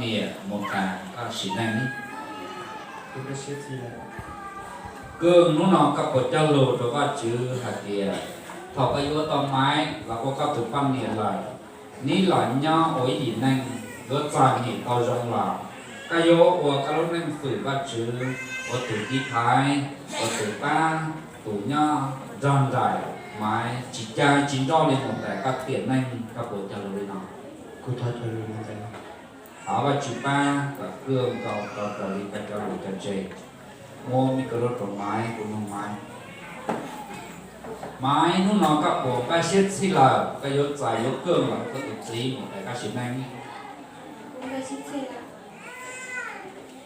niam mus tas koj sim neej. Koj hnub no koj puas cog lus rau Vajtswv hais tias thaum koj yuav tau Maiv los ua koj tus poj niam lawm, neb los nyob ua ib yim neej yuav txom nyem tau zoo los, koj yuav ua koj lub neej fwm Vajtswv, ua tus tiv thaiv, ua tus pab, tus nyob nrog nraim Maiv tsis cai tsis nrauj li mus tas koj tiam neej, koj puas cog lus li no? Kuv thov cog lus li ntawd. Thov Vajtswv pab kom Koj tau raws li koj cov lus cog tseg. Muab micro rau Maiv, kuv nug Maiv. Maiv, hnub no koj puas npaj siab txhij lawm koj yuav txais yuav Keej los ua koj tus txiv mus tas koj sim neej?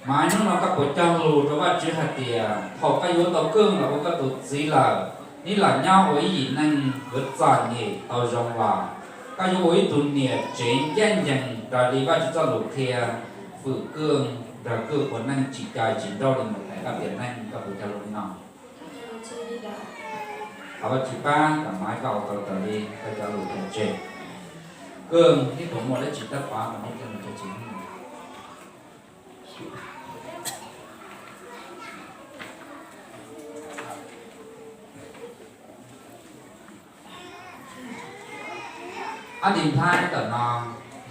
Maiv, hnub no koj puas cog lus rau Vajtswv hais tias thaum koj yuav tau Keej los ua koj tus txiv lawm, neb los nyob ua ib yim neej yuav txom nyem tau zoo los, koj yuav ua ib tug niam tsev ncaj ncees raws li Vajtswv txoj lus qhia, fwm Keej, nrog Keej ua neej tsis cai tsis nrauj li mus tas koj tiam neej, koj puas cog lus li no? Thov Vajtswv pab kom Maiv koj ua tau raws li koj cov lus cog tseg. Keej, neb puas muaj dab tsi tab pov rau neb cov lus cog tseg? Ab Nti Nplhaib ntawm no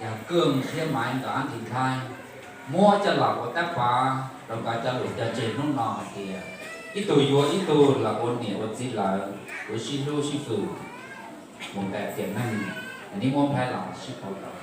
yog Keej thiab Maiv nkawd ab nti nplhaib muab coj los ua tab pov rau nkawd cov lus cog tseg hnub no hais tias ib tug yuav ib tug los ua niam ua txiv lawm, yuav sib hlub sib fwm mus tas tiam neej. Neb muab nplhaib los sib pauv tau.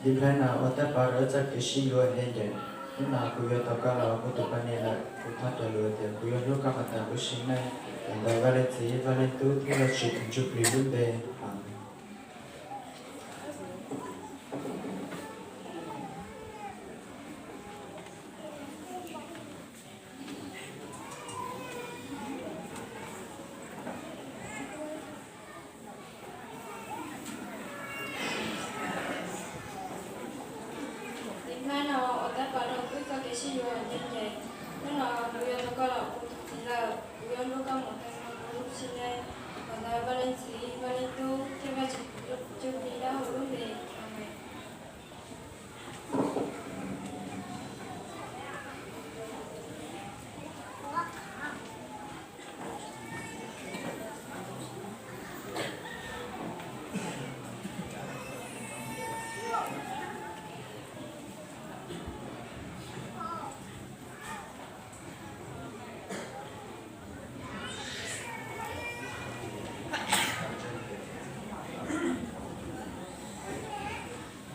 Nti nplhaib no ua tab pov rau wb txoj kev sib yuav ntse ncees. Hnub no kuv yuav tau koj los ua kuv tus poj niam lawm, kuv thov cog lus tias kuv yuav hlub koj mus tas kuv sim neej. Los ntawm Vaj Leej Txiv, Vaj Leej Tub thiab Vaj Tswv Tus Ntsuj Plig lub npe, amees. Nti nplhaib no ua tab pov rau wb txoj kev sib yuav ntse ncees. Hnub no kuv yuav tau koj los ua kuv tus txiv lawm, kuv yuav hlub koj mus tas kuv sim neej. Los ntawm Vaj Leej Txiv, Vaj Leej Tub thiab Vaj Tswv Tus Ntsuj Plig lub npe, amees.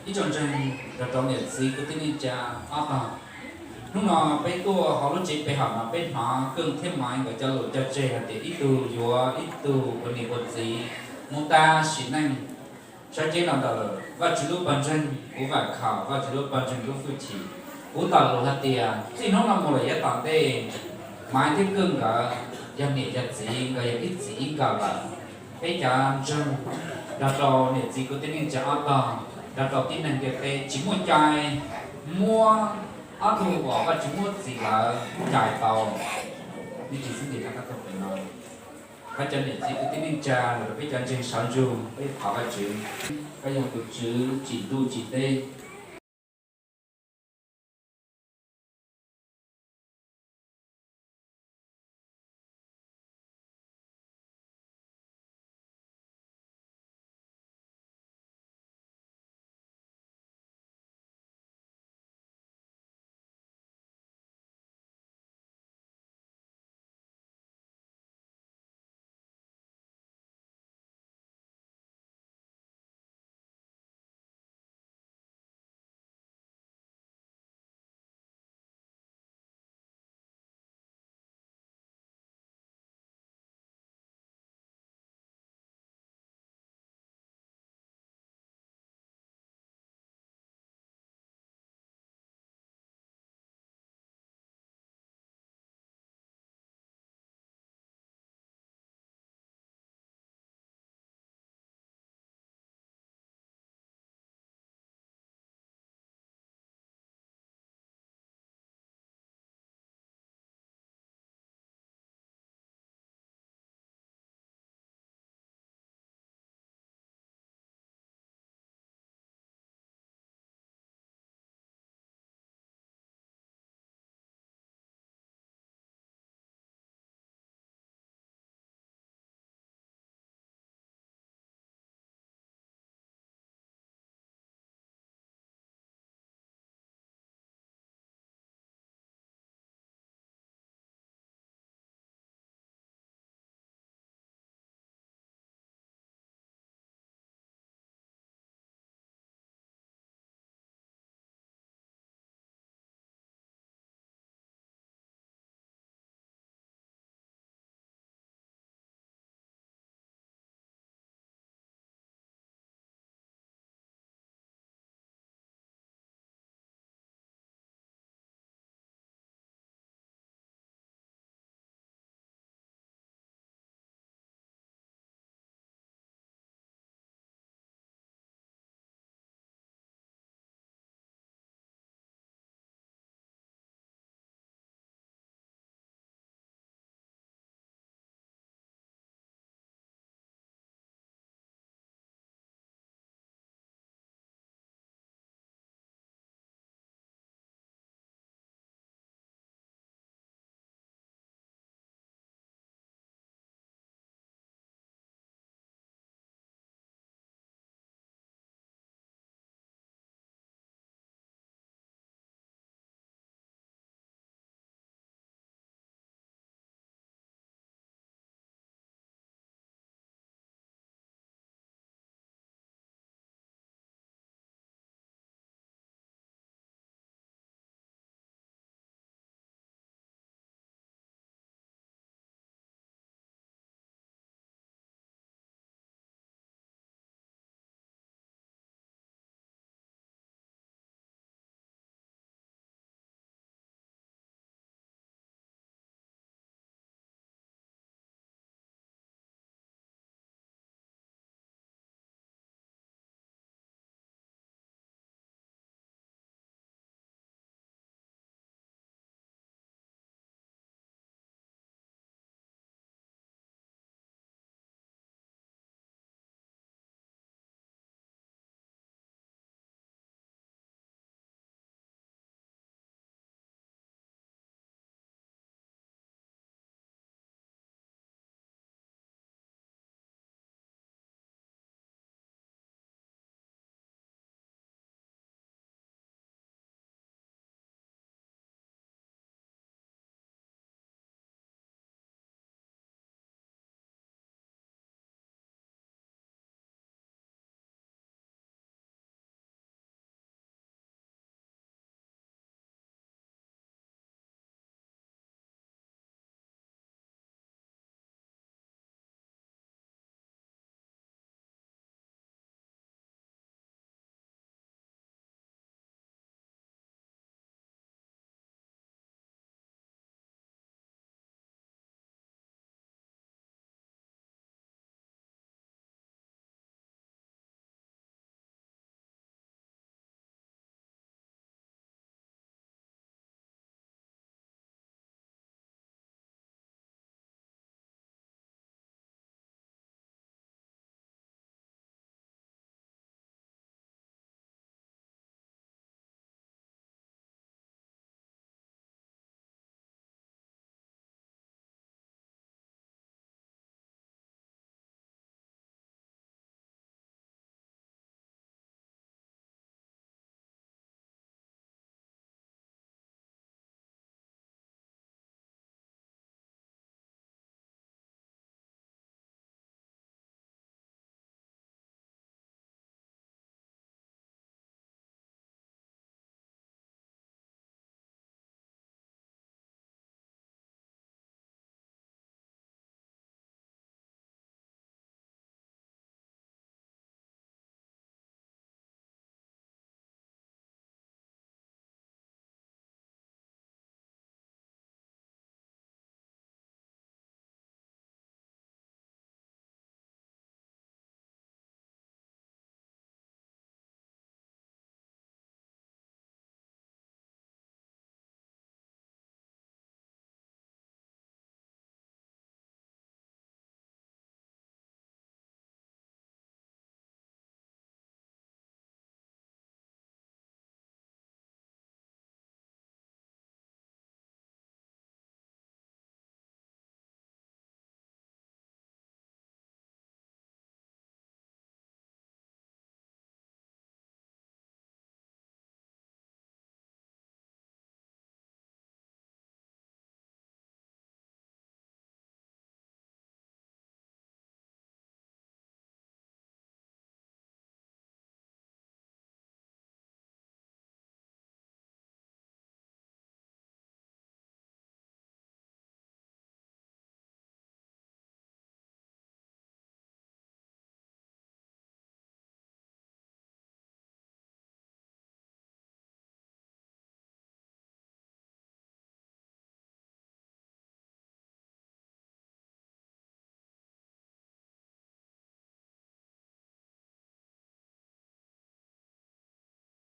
Ib tsoom ntseeg nrog rau niam txiv kwv tij neej tsa ob tog, hnub no peb tuaj hauv lub tsev pe hawm no peb hnov Keej thiab Maiv nkawd cov lus cog tseg hais tias ib tug yuav ib tug ua niam ua txiv mus tas sim neej. Sawv cev los ntawm Vajtswv lub pawg ntseeg, kuv vam khom Vajtswv lub pawg ntseeg lub hwj chim, kuv tau lus hais tias txij hnub no mus lawm yav tom ntej, Maiv thiab Keej nkawd yog niam yog txiv, nkawd yog ib txwv ib nkawm lawm. Peb cov ntseeg nrog rau niam txiv kwv tij neej tsa ob tog, nrog rau tib neeg ntiaj teb tsis muaj cai muab ob tug uas Vajtswv muab txis lawm cais tau. Ib tug xwb nti rov qab tuaj pem no. Peb cov niam txiv kwv tij neej tsa los rau peb cov ntseeg sawv ntsug, peb thov Vajtswv, koj yog tus Tswv tsim ntuj tsim teb,